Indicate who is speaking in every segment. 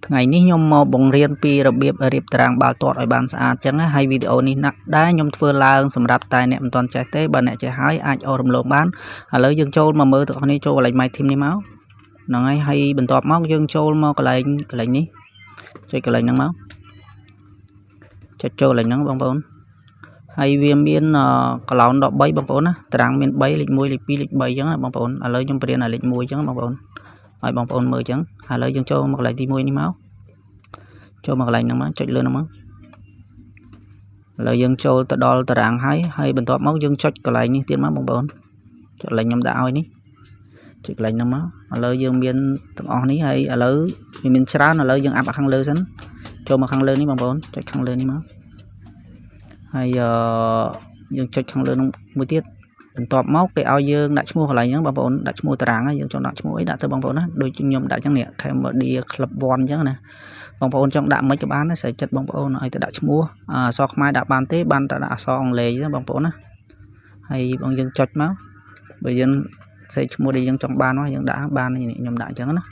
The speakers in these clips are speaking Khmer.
Speaker 1: ថ្ងៃនេះខ្ញុំមកបង្រៀនពីរបៀបរៀបតារាងបាល់ទាត់ឲ្យបានស្អាតចឹងណាហើយវីដេអូនេះណាស់ដែរខ្ញុំធ្វើឡើងសម្រាប់តែអ្នកមិនទាន់ចេះទេបើអ្នកចេះហើយអាចអូសរំលងបានឥឡូវយើងចូលមកមើលទាំងអស់គ្នាចូលកន្លែង My Team នេះមកហ្នឹងហើយហើយបន្ទាប់មកយើងចូលមកកន្លែងកន្លែងនេះចុចកន្លែងហ្នឹងមកចុចចូលកន្លែងហ្នឹងបងប្អូនហើយវាមានកឡោន13បងប្អូនណាតារាងមាន3លេខ1លេខ2លេខ3អញ្ចឹងណាបងប្អូនឥឡូវខ្ញុំបរៀនឲ្យលេខ1អញ្ចឹងបងប្អូនឲ្យបងប្អូនមើលអញ្ចឹងឥឡូវយើងចូលមកកន្លែងទី1នេះមកចូលមកកន្លែងហ្នឹងមកចុចលើហ្នឹងមកឥឡូវយើងចូលទៅដល់តារាងហើយហើយបន្ទាប់មកយើងចុចកន្លែងនេះទៀតមកបងប្អូនចុចកន្លែងខ្ញុំដាក់ឲ្យនេះចុចកន្លែងហ្នឹងមកឥឡូវយើងមានទាំងអស់នេះហើយឥឡូវវាមានច្រើនឥឡូវយើងអាប់ខាងលើសិនចូលមកខាងលើនេះបងប្អូនចុចខាងលើនេះមកហើយអឺយើងចុចខាងលើនោះមួយទៀតបន្ទាប់មកគេឲ្យយើងដាក់ឈ្មោះកន្លែងហ្នឹងបងប្អូនដាក់ឈ្មោះតារាងហើយយើងចង់ដាក់ឈ្មោះអីដាក់ទៅបងប្អូនណាដូចខ្ញុំដាក់ចឹងនេះ Cambodia Club 1អញ្ចឹងណាបងប្អូនចង់ដាក់មិនក៏បានដែរស្រេចចិត្តបងប្អូនឲ្យទៅដាក់ឈ្មោះអក្សរខ្មែរដាក់បានទេបានតែដាក់អក្សរអង់គ្លេសណាបងប្អូនណាហើយបងយើងចុចមកបើយើងសេឈ្មោះដែលយើងចង់បានមកយើងដាក់បាននេះខ្ញុំដាក់អញ្ចឹងណា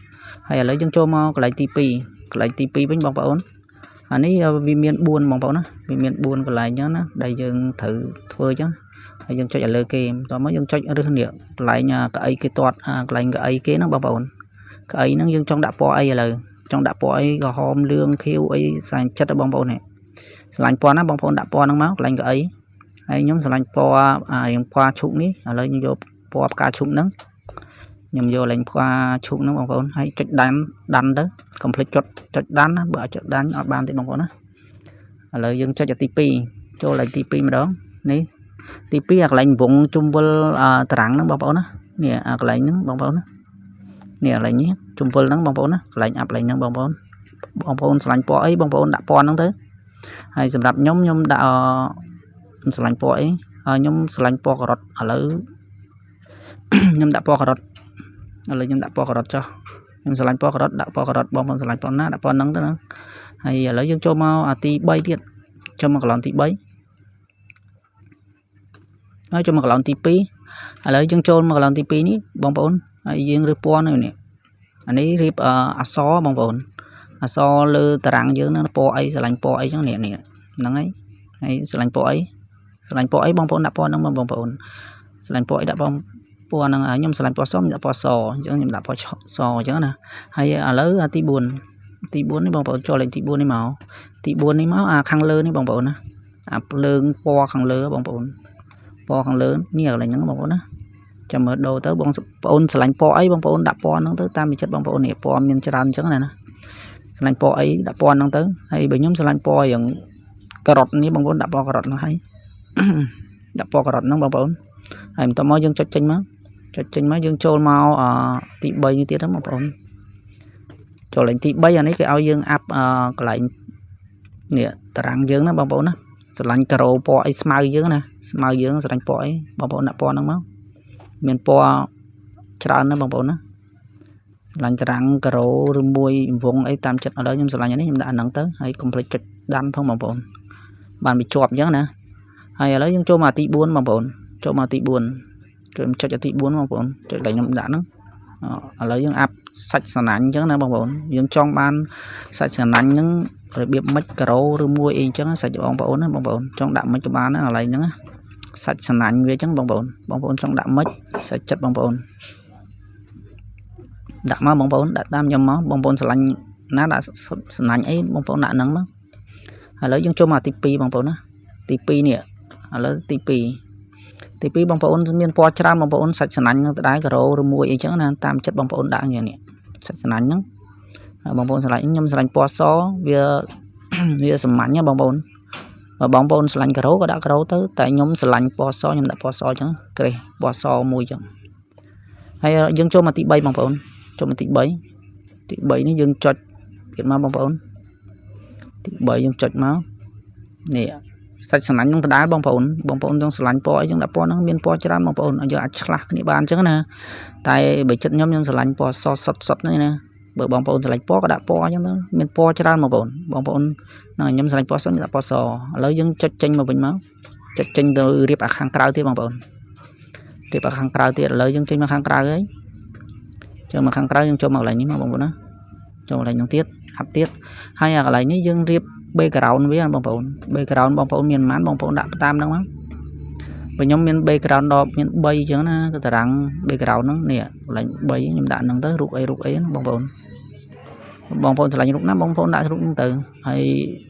Speaker 1: ហើយឥឡូវយើងចូលមកកន្លែងទី2កន្លែងទី2វិញបងប្អូនអានេះវាមាន4បងប្អូនណាវាមាន4កន្លែងអញ្ចឹងណាដែលយើងត្រូវធ្វើអញ្ចឹងហើយយើងចុចឲ្យលើគេបន្ទាប់មកយើងចុចរើសនេះកន្លែងកៅអីគេទាត់កន្លែងកៅអីគេហ្នឹងបងប្អូនកៅអីហ្នឹងយើងចង់ដាក់ពណ៌អីឥឡូវចង់ដាក់ពណ៌អីក្រហមលឿងខៀវអីស្រេចចិត្តបងប្អូននេះស្រឡាញ់ពណ៌ណាបងប្អូនដាក់ពណ៌ហ្នឹងមកកន្លែងកៅអីហើយខ្ញុំស្រឡាញ់ពណ៌អាយើងពណ៌ឈូកនេះឥឡូវខ្ញុំយកពណ៌ផ្កាឈូកហ្នឹងខ្ញុំយកលេងផ្កាឈូកហ្នឹងបងប្អូនហើយចុច done done ទៅកុំភ្លេចចុចចុច done ណាបើអត់ចុច done អត់បានទេបងប្អូនណាឥឡូវយើងចុចទី2ចូលលេខទី2ម្ដងនេះទី2អាកន្លែងវងជុំវិលតារាងហ្នឹងបងប្អូនណានេះអាកន្លែងហ្នឹងបងប្អូនណានេះកន្លែងនេះជុំវិលហ្នឹងបងប្អូនណាកន្លែងអាប់កន្លែងហ្នឹងបងប្អូនបងប្អូនស្រឡាញ់ពណ៌អីបងប្អូនដាក់ពណ៌ហ្នឹងទៅហើយសម្រាប់ខ្ញុំខ្ញុំដាក់ស្រឡាញ់ពណ៌អីហើយខ្ញុំស្រឡាញ់ពណ៌ការ៉ុតឥឡូវខ្ញុំដាក់ពណ៌ការ៉ុតឥឡូវខ្ញុំដាក់ពណ៌ការ៉ុតចុះខ្ញុំស្រឡាញ់ពណ៌ការ៉ុតដាក់ពណ៌ការ៉ុតបងប្អូនស្រឡាញ់ពណ៌ណាដាក់ពណ៌ហ្នឹងទៅណាហើយឥឡូវយើងចូលមកអាទី3ទៀតចូលមកកន្លងទី3ហើយចូលមកកន្លងទី2ឥឡូវយើងចូលមកកន្លងទី2នេះបងប្អូនហើយយើងរើសពណ៌នៅនេះអានេះរៀបអក្សរបងប្អូនអក្សរលើតារាងយើងហ្នឹងពណ៌អីស្រឡាញ់ពណ៌អីចឹងនេះនេះហ្នឹងហើយហើយស្រឡាញ់ពណ៌អីស្រឡាញ់ពណ៌អីបងប្អូនដាក់ពណ៌ហ្នឹងបងប្អូនស្រឡាញ់ពណ៌អីដាក់បងពណ៌ហ្នឹងខ្ញុំស្រឡាញ់ពណ៌សខ្ញុំដាក់ពណ៌សអញ្ចឹងខ្ញុំដាក់ពណ៌សអញ្ចឹងណាហើយឥឡូវអាទី4ទី4នេះបងប្អូនចូលលេខទី4នេះមកទី4នេះមកអាខាងលើនេះបងប្អូនណាអាភ្លើងពណ៌ខាងលើបងប្អូនពណ៌ខាងលើនេះកន្លែងហ្នឹងបងប្អូនណាចាំមើលដូរទៅបងប្អូនស្រឡាញ់ពណ៌អីបងប្អូនដាក់ពណ៌ហ្នឹងទៅតាមចិត្តបងប្អូននេះពណ៌មានច្រើនអញ្ចឹងណាណាស្រឡាញ់ពណ៌អីដាក់ពណ៌ហ្នឹងទៅហើយបើខ្ញុំស្រឡាញ់ពណ៌យ៉ាងការ៉ុតនេះបងប្អូនដាក់ពណ៌ការ៉ុតហ្នឹងហើយដាក់ពណ៌ការ៉ុតហ្នឹងបងប្អូនហើយបន្ទាប់មកយើងចុចចេញមកចុចចេញមកយើងចូលមកទី3នេះទៀតហ្នឹងបងប្អូនចូលលេខទី3អានេះគេឲ្យយើងអាប់កន្លែងនេះតារាងយើងណាបងប្អូនណាស្រឡាញ់ការ៉ូពណ៌អីស្មៅយើងណាស្មៅយើងស្រឡាញ់ពណ៌អីបងប្អូនដាក់ពណ៌ហ្នឹងមកមានពណ៌ច្រើនណាស់បងប្អូនណាស្រឡាញ់តារាងការ៉ូឬមួយវងអីតាមចិត្តឥឡូវខ្ញុំស្រឡាញ់អានេះខ្ញុំដាក់អាហ្នឹងទៅហើយកុំភ្លេចចុច done ផងបងប្អូនបានវាជាប់អញ្ចឹងណាហើយឥឡូវយើងចូលមកទី4បងប្អូនចូលមកទី4ចូលចុចទី4បងប្អូនចុចកន្លែងខ្ញុំដាក់ហ្នឹងឥឡូវយើងអាប់សាច់សណាញ់អញ្ចឹងណាបងប្អូនយើងចង់បានសាច់សណាញ់ហ្នឹងរបៀបម៉េចការ៉ូឬមួយអីអញ្ចឹងសាច់បងប្អូនណាបងប្អូនចង់ដាក់ម៉េចក៏បានដែរកន្លែងហ្នឹងសាច់សណាញ់វាអញ្ចឹងបងប្អូនបងប្អូនចង់ដាក់ម៉េចសាច់ចិត្តបងប្អូនដាក់មកបងប្អូនដាក់តាមខ្ញុំមកបងប្អូនស្រឡាញ់ណាដាក់សណាញ់អីបងប្អូនដាក់ហ្នឹងមកឥឡូវយើងចូលមកទី2បងប្អូនណាទី2នេះឥឡូវទី2ទី2បងប្អូនមានពណ៌ច្រើនបងប្អូនសាច់សណាញ់នឹងដដែលការ៉ូឬមួយអីចឹងណាតាមចិត្តបងប្អូនដាក់យ៉ាងនេះសាច់សណាញ់ហ្នឹងបងប្អូនស្រឡាញ់ខ្ញុំស្រឡាញ់ពណ៌សវាវាសាមញ្ញណាបងប្អូនបើបងប្អូនស្រឡាញ់ការ៉ូក៏ដាក់ការ៉ូទៅតែខ្ញុំស្រឡាញ់ពណ៌សខ្ញុំដាក់ពណ៌សអញ្ចឹងក្រេះពណ៌សមួយអញ្ចឹងហើយយើងចូលមកទី3បងប្អូនចូលមកទី3ទី3នេះយើងចុចទៀតមកបងប្អូនទី3យើងចុចមកនេះសាច់ស្រឡាញ់នឹងដដែលបងប្អូនបងប្អូនចង់ស្រឡាញ់ពណ៌អីចឹងដាក់ពណ៌ហ្នឹងមានពណ៌ច្រើនបងប្អូនយើងអាចឆ្លាស់គ្នាបានអញ្ចឹងណាតែបើចិត្តខ្ញុំខ្ញុំស្រឡាញ់ពណ៌សសុតសុតនេះណាបើបងប្អូនស្រឡាញ់ពណ៌ក៏ដាក់ពណ៌អញ្ចឹងទៅមានពណ៌ច្រើនបងប្អូនបងប្អូនហ្នឹងខ្ញុំស្រឡាញ់ពណ៌សខ្ញុំដាក់ពណ៌សឥឡូវយើងចុចចេញមកវិញមកចុចចេញទៅរៀបអាខាងក្រៅទៀតបងប្អូនរៀបអាខាងក្រៅទៀតឥឡូវយើងចេញមកខាងក្រៅហើយ ចូលមកខាងក្រៅយើងចូលមកកន្លែងនេះមកបងប្អូនណាចូលកន្លែងហ្នឹងទៀត អាប់ទៀតហើយអាកន្លែងនេះយើងរៀប background វាបងប្អូន background បងប្អូនមានប៉ុន្មានបងប្អូនដាក់តាមហ្នឹងមកបើខ្ញុំមាន background ដល់មាន3អញ្ចឹងណាគឺតារាង background ហ្នឹងនេះកន្លែង3ខ្ញុំដាក់ហ្នឹងទៅរូបអីរូបអីណាបងប្អូនបងប្អូនស្រឡាញ់រូបណាបងប្អូនដាក់រូបហ្នឹងទៅហើយ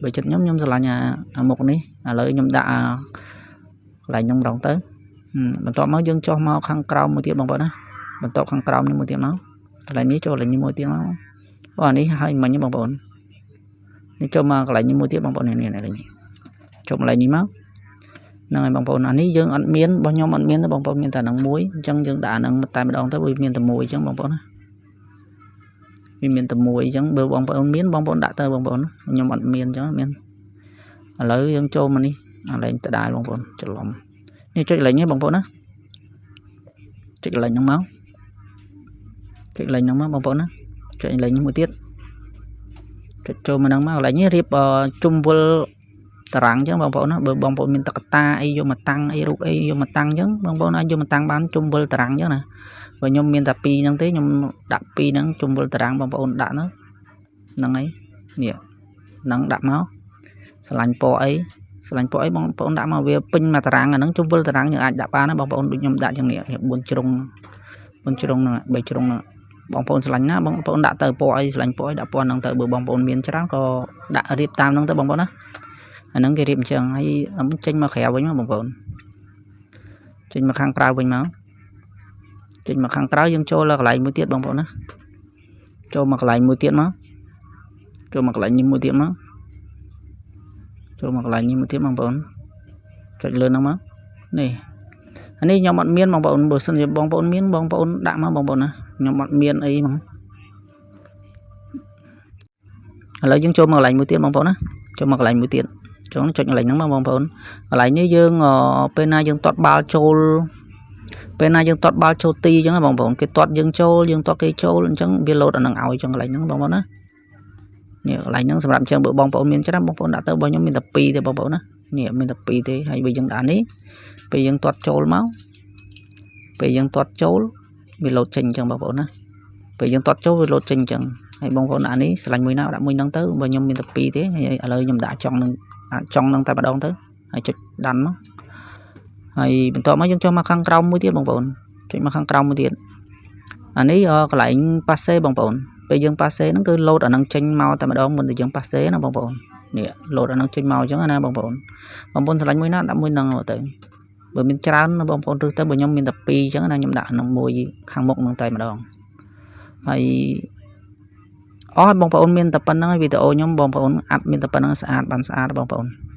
Speaker 1: បើចិត្តខ្ញុំខ្ញុំស្រឡាញ់អាមុខនេះឥឡូវខ្ញុំដាក់អាកន្លែងហ្នឹងម្ដងទៅបន្ទាប់មកយើងចុះមកខាងក្រោមមួយទៀតបងប្អូនណាបន្ទាប់ខាងក្រោមនេះមួយទៀតមកកន្លែងនេះចូលកន្លែងនេះមួយទៀតមកអូអានេះហើយមិញបងប្អូននេះចូលមកកន្លែងនេះមួយទៀតបងប្អូននេះនេះនេះចូលកន្លែងនេះមកហ្នឹងហើយបងប្អូនអានេះយើងអត់មានរបស់ខ្ញុំអត់មានទេបងប្អូនមានតែនឹងមួយអញ្ចឹងយើងដាក់អានឹងតែម្ដងទៅវាមានតែមួយអញ្ចឹងបងប្អូនណាវាមានតែមួយអញ្ចឹងបើបងប្អូនមានបងប្អូនដាក់ទៅបងប្អូនខ្ញុំអត់មានអញ្ចឹងមានឥឡូវយើងចូលមកនេះអាឡែងដដែលបងប្អូនច្រឡំនេះចុចកន្លែងនេះបងប្អូនណាចុចកន្លែងហ្នឹងមកចុចកន្លែងហ្នឹងមកបងប្អូនណាចុចកន្លែងនេះមួយទៀតចុចចូលមកហ្នឹងមកកន្លែងនេះរៀបជុំវិលតារាងអញ្ចឹងបងប្អូនណាបើបងប្អូនមានតុក្កតាអីយកមកតាំងអីរូបអីយកមកតាំងអញ្ចឹងបងប្អូនអាចយកមកតាំងបានជុំវិលតារាងអញ្ចឹងណាបើខ្ញុំមានតែ2ហ្នឹងទេខ្ញុំដាក់2ហ្នឹងជុំវិលតារាងបងប្អូនដាក់ហ្នឹងហ្នឹងហើយនេះហ្នឹងដាក់មកស្រឡាញ់ពណ៌អីស្រឡាញ់ពណ៌អីបងប្អូនដាក់មកវាពេញមួយតារាងអាហ្នឹងជុំវិលតារាងយើងអាចដាក់បានណាបងប្អូនដូចខ្ញុំដាក់ចឹងនេះ4ជ្រុង4ជ្រុងហ្នឹង3ជ្រុងហ្នឹងបងប្អូនស្រឡាញ់ណាបងប្អូនដាក់ទៅពណ៌អីស្រឡាញ់ពណ៌អីដាក់ពណ៌ហ្នឹងទៅបើបងប្អូនមានច្រើនក៏ដាក់រៀបតាមហ្នឹងទៅបងប្អូនណាអាហ្នឹងគេរៀបអញ្ចឹងហើយចេញមកក្រៅវិញមកបងប្អូនចេញមកខាងក្រៅវិញមកចេញមកខាងក្រៅយើងចូលកន្លែងមួយទៀតបងប្អូនណាចូលមកកន្លែងមួយទៀតមកចូលមកកន្លែងនេះមួយទៀតមកចូលមកកន្លែងនេះមួយទៀតបងប្អូនចុចលើហ្នឹងមកនេះអានេះខ្ញុំអត់មានបងប្អូនបើសិនជាបងប្អូនមានបងប្អូនដាក់មកបងប្អូនណាខ្ញុំអត់មានអីហ្មងឥឡូវយើងចូលមកកន្លែងមួយទៀតបងប្អូនណាចូលមកកន្លែងមួយទៀតចូលចុចកន្លែងហ្នឹងមកបងប្អូនកន្លែងនេះយើងពេលណាយើងទាត់បាល់ចូលពេលណាយើងទាត់បាល់ចូលទីអញ្ចឹងបងប្អូនគេទាត់យើងចូលយើងទាត់គេចូលអញ្ចឹងវាលោតអាហ្នឹងឲ្យអញ្ចឹងកន្លែងហ្នឹងបងប្អូនណានេះកន្លែងហ្នឹងសម្រាប់អញ្ចឹងបើបងប្អូនមានច្រើនបងប្អូនដាក់ទៅរបស់ខ្ញុំមានតែ2ទេបងប្អូនណានេះមានតែ2ទេហើយបើយើងដាក់នេះពេលយើងទាត់ចូលមកពេលយើងទាត់ចូលវាលោតចេញអញ្ចឹងបងប្អូនណាពេលយើងទាត់ចូលវាលោតចេញអញ្ចឹងហើយបងប្អូនដាក់នេះស្រឡាញ់មួយណាដាក់មួយហ្នឹងទៅបើខ្ញុំមានតែ2ទេហើយឥឡូវខ្ញុំដាក់ចង់នឹងចង់នឹងតែម្ដងទៅហើយចុច done មកហើយបន្ទាប់មកយើងចុះមកខាងក្រោមមួយទៀតបងប្អូនចុចមកខាងក្រោមមួយទៀតអានេះកន្លែង passe បងប្អូនពេលយើង passe ហ្នឹងគឺលោតអាហ្នឹងចេញមកតែម្ដងមុនតែយើង passe ណាបងប្អូននេះលោតអាហ្នឹងចេញមកអញ្ចឹងណាបងប្អូនបងប្អូនស្រឡាញ់មួយណាដាក់មួយហ្នឹងទៅបើមានច្រើនបងប្អូនរើសទៅបើខ្ញុំមានតែ2អញ្ចឹងណាខ្ញុំដាក់ក្នុងមួយខាងមុខហ្នឹងតែម្ដងហើយអស់បងប្អូនមានតែប៉ុណ្្នឹងហើយវីដេអូខ្ញុំបងប្អូនអាប់មានតែប៉ុណ្្នឹងស្អាតបានស្អាតបងប្អូន។